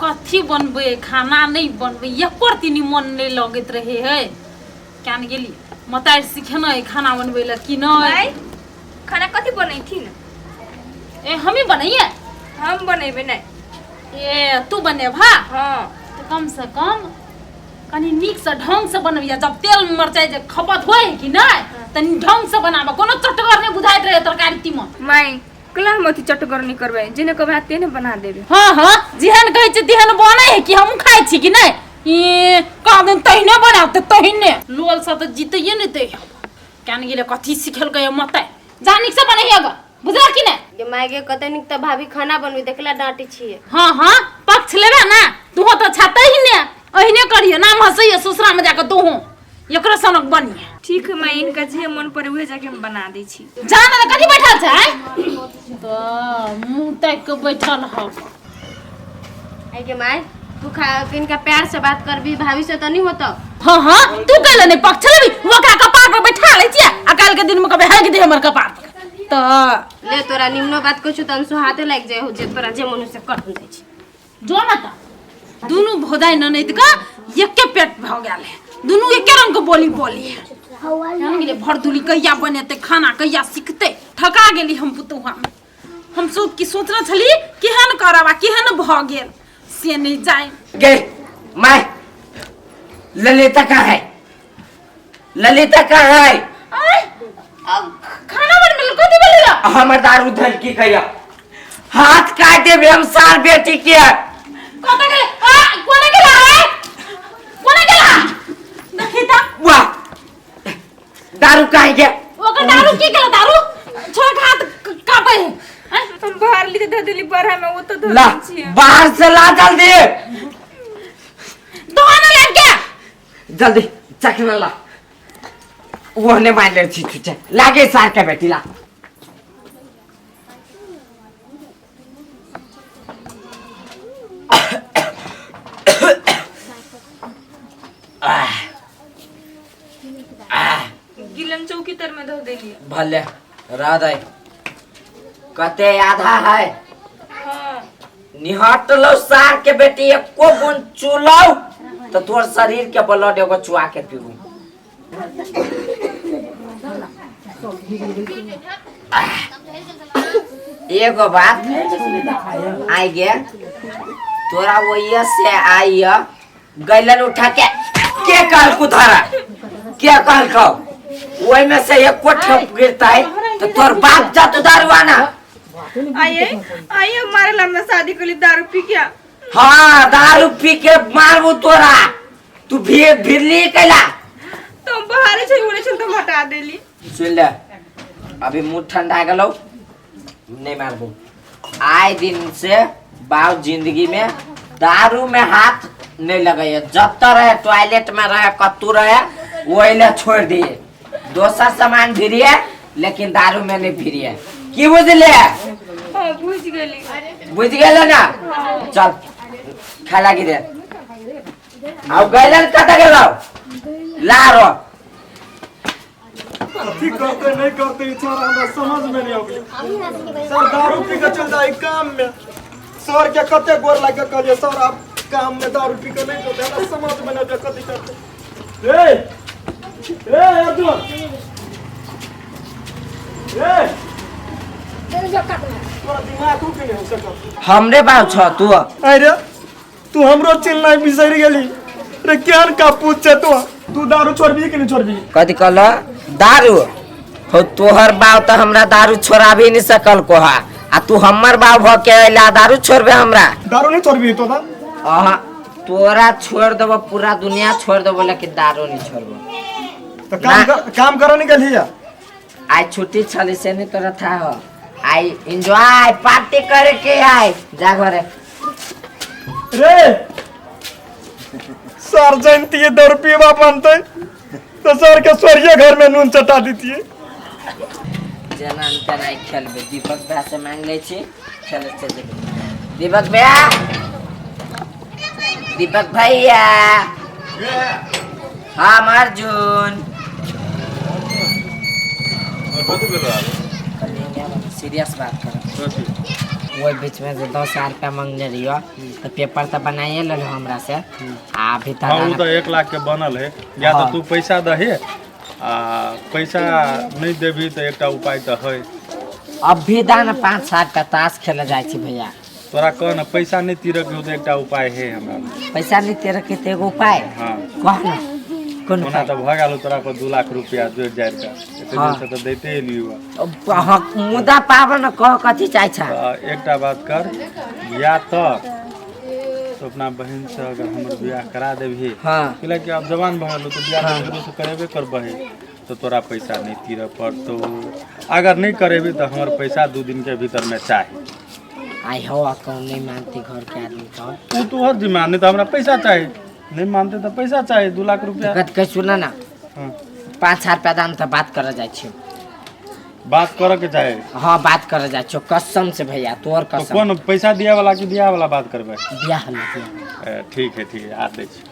कथी बनबै खाना नहि बनबै एको रत्ती मन नहि लगैत रहै है क्या ने गेली मतारि सिखेने है खाना बनबै लए कि नहि माय खाना कथी बनैथिन ए हमी बनैये हम बनेबै नहि ए तू बनेबहा हाँ तऽ कम से कम कनि नीकसँ ढङ्गसँ बनबिया जब तेल मरचाइ जे खपत होइ है कि नहि तऽ ढङ्गसँ बनाबऽ कोनो चटगर नहि बुझाइत रहै तरकारी तीमन माय कला हम अथी चटगर नहि करबै जेने कहबै अहाँ तेने बना देबै हाँ हाँ जेहन कहै छै तेहन बनै है कि हमहूँ खाइ छी कि नहि ई कह दिन तहिने बनाउ तऽ तहिने लोल सब तऽ जीतैये नहि दै क्या ने गेलै कथी सिखेलकै मते जा नीकसँ बनैहे ग बुझल कि नहि गे माय गे कते नीक तऽ भाभी खाना बनबी देखला डांटे छियै हाँ हाँ पक्ष लेबे ने तूहो तऽ छा तहिने अहिने करिहे नाम हंसैये ससुरामे जाकऽ तूहो एकरो सनक बनिहे ठीक है माय इनका जे मन पड़े उहे जाके हम बना दै छी जा ने तऽ कथी बैठल छै तऽ मुँह ताकि कऽ बैठल हौ आइ गे माय तू खा इनका प्यार से बात करबी भाभी से तऽ नहीं होतो हाँ हाँ तू कहले नहीं पक्ष लेबी ओकरा कपार पर बैठा लै छियै आ काल्हि के दिन में कहबै हेग दे हमर कपार पर तऽ ले तोरा निम्नो बात कहै छौ तऽ अनसुहाते लागि जाइ हो जे तोरा जे मन हो से कर हम जाइ छी जो न तऽ दुनू भौजाइ ननैद के एके पेट भऽ गेल है दुनू एके रंग के बोली बोली है जान गेलै भरदुली कहिया बनेतै खाना कहिया सिखतै ठका गेली हम पुतौहा में हम सोच की सोचने छली केहन करब आ केहन भऽ गेल से नहीं जाय गे मैं ललिता कहाँ है ललिता कहाँ है आय, अब खाना बनबै लए कथी भेलै रे? हमर दारू धल की कहिया हाथ काट देबे हम सार बेटी के कतऽ गेलै आ कोना गेला आय कोना गेला देखी तऽ वाह दारू कहाँ गया ओकर दारू की केला दारू छोड़ के हाथ कापै है आय, हम बाहर ली धऽ देली बरहा में ओ तऽ धऽ ला दै छियै बाहर से ला जल्दी दोहना लाग गया जल्दी चखना ला वो ने मान ले छी छुचे लागे सार के बेटी ला गिलन चौकी तर में धऽ देली भले राधे कते आधा है हाँ निहटलो सार के बेटी एको बूंद चूलौ तो तोर शरीर के ब्लड एगो चुआ के पीबू एगो बात आई गे तोरा वही से आई गैलन उठा के के कहल कुथारा के कहल कहो ओहि में से एको ठोप गिरता है तो तोर बाप जा तू दारुआना आइए आइए मारे ला हमरा शादी के लिए दारू पी के हाँ दारू पी के मारबू तोरा तू भी भिरली कैला तो हम बाहरे छै बोले छल तो हम हटा देली सुन ले अभी मुंह ठंडा गेलौ नहीं मारबू आए दिन से बाप जिंदगी में दारू में हाथ नहीं लगैया जब तक रहे टॉयलेट में रहे कत्तू रहे वही ले छोड़ दिए दोसर सामान भिरिए लेकिन दारू में नहीं भिरिए की बुझले हाँ बुझ गेली बुझ गेल ना चल खाय लागी दे आउ गैलन कतऽ गेलौ लारो कथी करते नहीं करते ई छोरा हमरा समझ में नहीं अबै सर दारू पी के चल जाए काम में सर के कते गोर लाग के कहलिए सर आप काम में दारू पी के नहीं करते हमरा समझ में नहीं अबै कथी करते ए ए अर्जुन ए तोरा दिमाग के नहीं हो सकत हमरे बाप छ तू अरे तू हमरो चिल्लाई बिसरि गेली रे केहन का पूछ छे तू तू दारू छोड़बी कि नहीं छोड़बी कथी कहल दारू हो तोहर बाप तो हमरा दारू छोड़ाबी नहीं सकल कोहा आ तू हमर बाप भ के अइला दारू छोड़बे हमरा दारू नहीं छोड़बी तो दा अहा तोरा छोड़ देबो पूरा दुनिया छोड़ देबो लेकिन दारू नहीं छोड़बो तो काम ना। काम करो नहीं गेली है आज छुट्टी छली से नहीं तोरा था हो आई एंजॉय पार्टी करे के आई जा घरे रे सर जानती दारू पीवा बनते तो सर के स्वर्गीय घर में नून चटा देती जेना तेना आई खेलबे दीपक भैया से मांग ले छी खेले चल जेबे दीपक भैया दीपक भैया हाँ अर्जुन सीरियस बात कर वही बीच में जो 10,000 रुपया मांगने रहियो तो पेपर तो बनाइए लेलहो हमरा से आ अभी हाँ तक ओ तऽ 1 लाख के बनल है। या हाँ। तऽ तू पैसा दही आ पैसा नहीं देबही तऽ एकटा उपाय तऽ है। अभी दा ने 5-7 का ताश खेले जाइ छी भैया। तोरा कह न पैसा नहीं तीरक हो तऽ एकटा उपाय है हमरा। पैसा नहीं तेरे के तो एगो उपाय। हाँ कह ना कोन ओना उपाय? तऽ भऽ गेल तोरा पर 2 लाख रुपया जोड़ि जाड़ि कऽ एते हाँ। दिन से तऽ दैते एलियौ। हाँ, मुदा पाबन कह कथी चाहै छ? तऽ एकटा बात कर, या तऽ तो अपना बहन से अगर हमर बियाह करा देबही। हाँ। कि आब जवान भऽ गेलौ तऽ बियाह तऽ ककरो से करेबे करबही तो तोरा पैसा नहीं तीरऽ पड़तौ। अगर नहीं करेबी तऽ हमर पैसा 2 दिन के भीतर में चाही। आई हो कौन नहीं मानती घर के आदमी तो उ तोहर जिम्मा, नहीं तो हमरा पैसा चाही। नहीं मानते तो पैसा चाही 2 लाख रुपया। कत के सुन ना। हाँ। 5-7 रुपया दाम तो बात करे जाइ छी। बात करे के चाही? हाँ बात करे जाइ छी कसम से भैया तोर तो कसम। कौन पैसा दिया वाला कि बियाह वाला बात करबै? बियाह वाला। ठीक है ठीक है आ दै छी।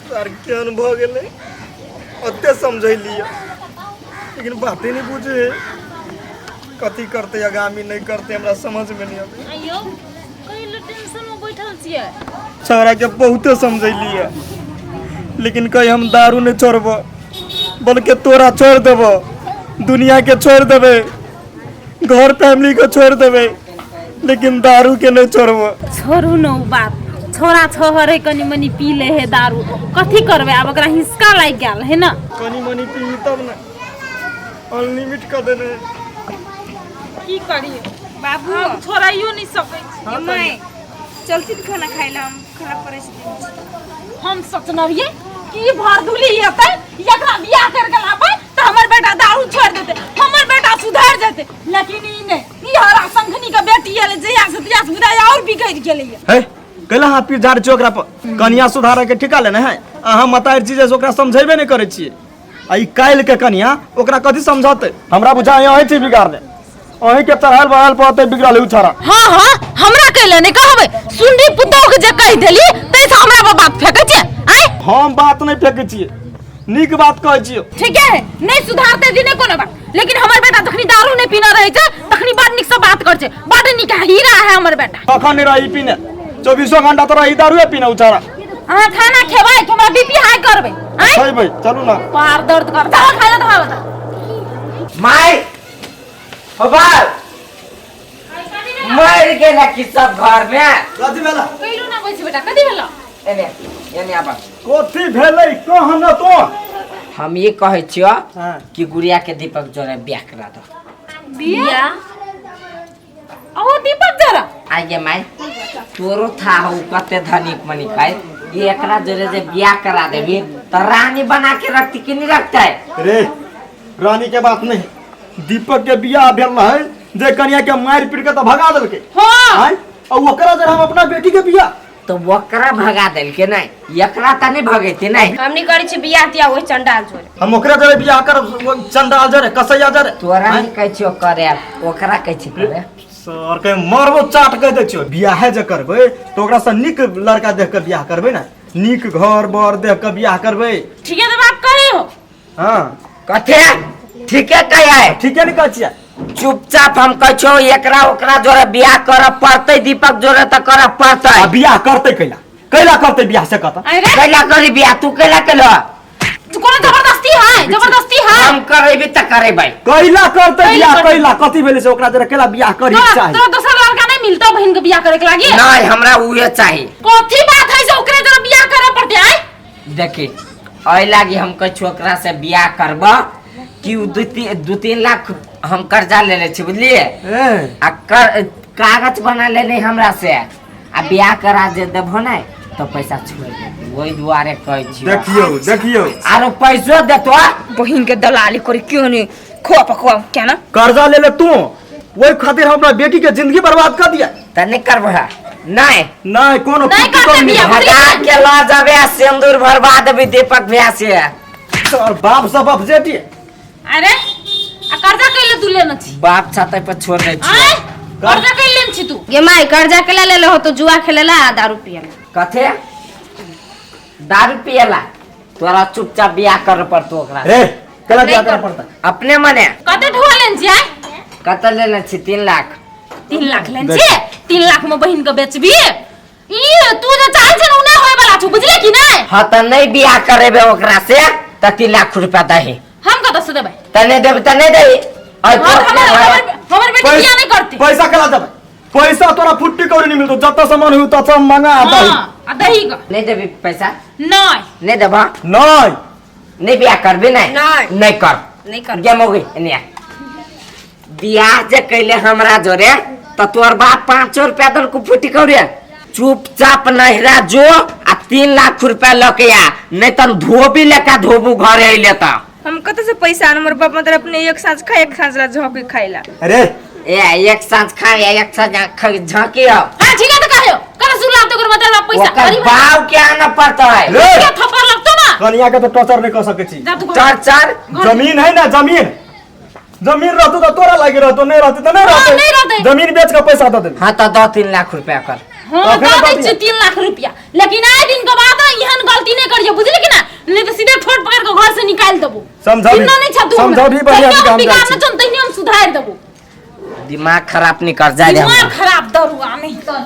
सर केहन भऽ गेलै ओते समझैलियै लेकिन बाते नहीं बुझे कथी करते आगामी नहीं करते हमरा समझ में नहीं आबै। आइयो कहिलो टेंशन में बैठल छियै। छौड़ा के बहुते समझैलियै लेकिन कहीं हम दारू नहीं छोड़ब बल्कि तोरा छोड़ देब, दुनिया के छोड़ देबे, घर फैमिली के छोड़ देबे, लेकिन दारू के नहीं छोड़ब। छोड़ू न उ बात, छोरा छोहर है कनी मनी पी ले है दारू, कथी करबै आब ओकरा हिसका लागि गेल है ना। कनी मनी पी तब ना अनलिमिट कर देने। की करिए बाबू हम छोड़ाइयो नहीं सकै छी। माय चलती त खाना खाइ ला, हम खाना परसि देने छी। हम सोचने रहियै कि भरदुली एतै एकरा बियाह कर के लाबै त हमर बेटा दारू छोड़ देतै, हमर बेटा सुधर जेतै, लेकिन ई नहि, ई हरा संघनी के बेटी एलै जहिया से तहिया से बुझाइ और बिगड़ि गेलैया। हे कैला हाथ पीर झाड़ छी ओकरा पर? कनिया सुधारे के ठिका लेने है अहाँ मतारि छी जे ओकरा समझेबे नहीं करै छियै। आ ई काल्हि के कनिया ओकरा कथी समझौतै? हमरा बुझाइ अहीं छी बिगाड़ने, अहीं के चढ़ायल बढ़ायल पड़तै बिगड़ल उ छौड़ा। हाँ हाँ हमरा कैले नहीं कहबै, सुनरी पुतोह के जे कहि देली तै से हमरा पर बात फेकै छियै। आँय हम बात नहीं फेकै छियै, नीक बात कहै छियै। ठीक है नहीं सुधारते दिने कोनो बात, लेकिन हमर बेटा जखनी दारू नहीं पीना रहै छै तखनी बड़ नीक से बात करै छै, बड़ नीक हीरा है हमर बेटा। कखन नहीं रही पीने, 24 घंटा तो रही दारूए पीने उ छौड़ा। अहाँ खाना खेबै कि हमरा बीपी हाई करबै? आँय खेबै चलू ना। पार दर्द कर जाओ खाइ ला तऽ बता। My बाबा मर गेला कि सब घर में? कथी भेला? कैलू ना बैस बेटा, कथी भेला? एने एने आबा। कथी भेलै कह न तो। हम ये कहै छियो कि गुड़िया के दीपक जोरे बियाह करा दो। बियाह? ओ दीपक जरा आगे माय तोरो था हो कते धनिक मनिक है, ये एकरा जोरे जे बियाह करा देबी त रानी बना के रखती कि नहीं रखते? रे रानी के बात नहीं, दीपक के बियाह भेल रहे जे कनिया के मार पीट के त भगा देलकै। हां और ओकरा जरा हम अपना बेटी के बियाह तो ओकरा भगा देलकै नहीं, एकरा त नहीं भगेती नहीं। हम नहीं करै छी बियाह तियाह ओहि चंडाल जोरे। हम ओकरा जरे बियाह करब चंडाल जरे कसैया जरे। तोरा नहीं कहै छियो करे ओकरा कहै छी करे। सर के मरबो चाट कह दै छियो। बियाहे जे करबै त ओकरा से नीक लड़का देख के बियाह करबै ना, नीक घर बर देख के बियाह करबै। ठीक है त बात कहै हो। हां कथे ठीके कहै? ठीके नहीं कहै छियै। चुपचाप हम कहै छियौ एकरा ओकरा जोरे बियाह करऽ पड़तै, दीपक जोरे तऽ करऽ पड़तै। आ बियाह करतै कैला कैला करतै बियाह से कहता? कैला करी बियाह? तू कैला केलह? तू कोनो जबरदस्ती है? जबरदस्ती है? हम करेबी तऽ करेबै। कैला करतै बियाह कैला? कथी भेलै से ओकरा जोरे कैला बियाह करी चाही? तोरा दोसर लड़का नहीं मिलतो बहिन के बियाह करे के लागी? नहीं हमरा उहे चाही। कथी बात है से ओकरे जोरे बियाह करऽ पड़तै? आय देखी एहि लागी हम कहै छियौ ओकरा से बियाह करब कि उ 2-3 लाख हम कर्जा लेले छी बुझलिए, आ कागज बना लेने हमरा से आ बियाह करा जे देबहो ने तो पैसा छोड़ देबो, ओहि दुआरे कहै छियौ। देखियौ देखियौ आरो पैसो देतो। बहिन के दलाली करी क्यों नहीं खोआ पकवा क्या ना कर्जा ले ले तू, वही खातिर हम अपना बेटी के जिंदगी बर्बाद कर दिया। त नहीं करबो है? नहीं नहीं कोनो नहीं करते बियाह। भगा के ल जाबे आ सिंदूर भरवा देबी दीपक भैया से। तोर बाप सब बाप जेटी। अरे आ कर्जा कैले तू लेने छी? बाप छाते पर छोड़ दे छी। आय कर्जा कैले लेने छी तू? गे my कर्जा केला लेले हो तो जुआ खेलेला आ दारू पियला। कथे दारू पियला? तोरा चुपचाप बियाह कर पड़तो ओकरा। रे केला बियाह कर पड़ता? अपने मने। कते ढुआ लेने छी? आय कते लेने छी? 3 लाख। 3 लाख लेने छी? 3 लाख में बहिन के बेचबी ई तू जे चाहै छै ने उ नहि होय वाला छौ बुझले कि नहि हाँ तऽ नहीं बियाह करेबे ओकरा से तऽ 3 लाख रुपया दही हम कतऽ से देबै तऽ नहीं देबै तऽ नहीं दही और हाँ, हमर हमर हमर बेटी बियाह नहीं करती पैसा कला देबै पैसा तोरा फुट्टी कौड़ी नहीं मिलतो जत सामान हुई तत सब मंगा आ दही हाँ, आ दही का नहीं देबी पैसा नहीं नहीं देबा नहीं नहीं बियाह करबी नहीं नहीं। नहीं कर नहीं कर गे मौगी एने आ। बियाह जे कैले हमरा जोरे त तोर बाप 500 रुपया देलको फुटी कौड़ी चुपचाप नहिरा जो आ 3 लाख रुपया लके आ नहीं त धोबी लेका धोबू घरे अइले त हम कतऽ से पैसा आनब? हमर बाप मतलब अपने एक साँझ खाए एक साँझ ला झोंके खाइला अरे ए एक साँझ खा एक साँझ झाँकी आओ हाँ ठीक है तो कहो कल सुला तो ओकर मतलब पैसा ओकर गरीब बाप के आना पड़ता है रे के थप्पड़ लगतो ना कनिया के तो टॉर्चर नहीं कर सकै छी जा तू घर। टर्चर जमीन है ना जमीन जमीन रहतो तो तोरा लागे रहतो नहीं रहते तो नहीं हाँ, रहते नहीं रहतै। जमीन बेच के पैसा दे देबे हाँ तो 2-3 लाख रुपया कर हाँ तखन दऽ दै बतिया। छियै 3 लाख रुपया लेकिन आइ दिन के बाद एहन गलती नहीं करियो बुझली कि ना नहीं तो सीधे ठोट पकड़ के घर से निकाल देबो समझाबी। चिन्ह नहीं छ तू समझाबी बढ़िया से काम जाइ छी। तहिने हम सुधारि देबो दिमाग खराब नहीं कर जा रे दिमाग हमरा। खराब दरुआ नहीं तो।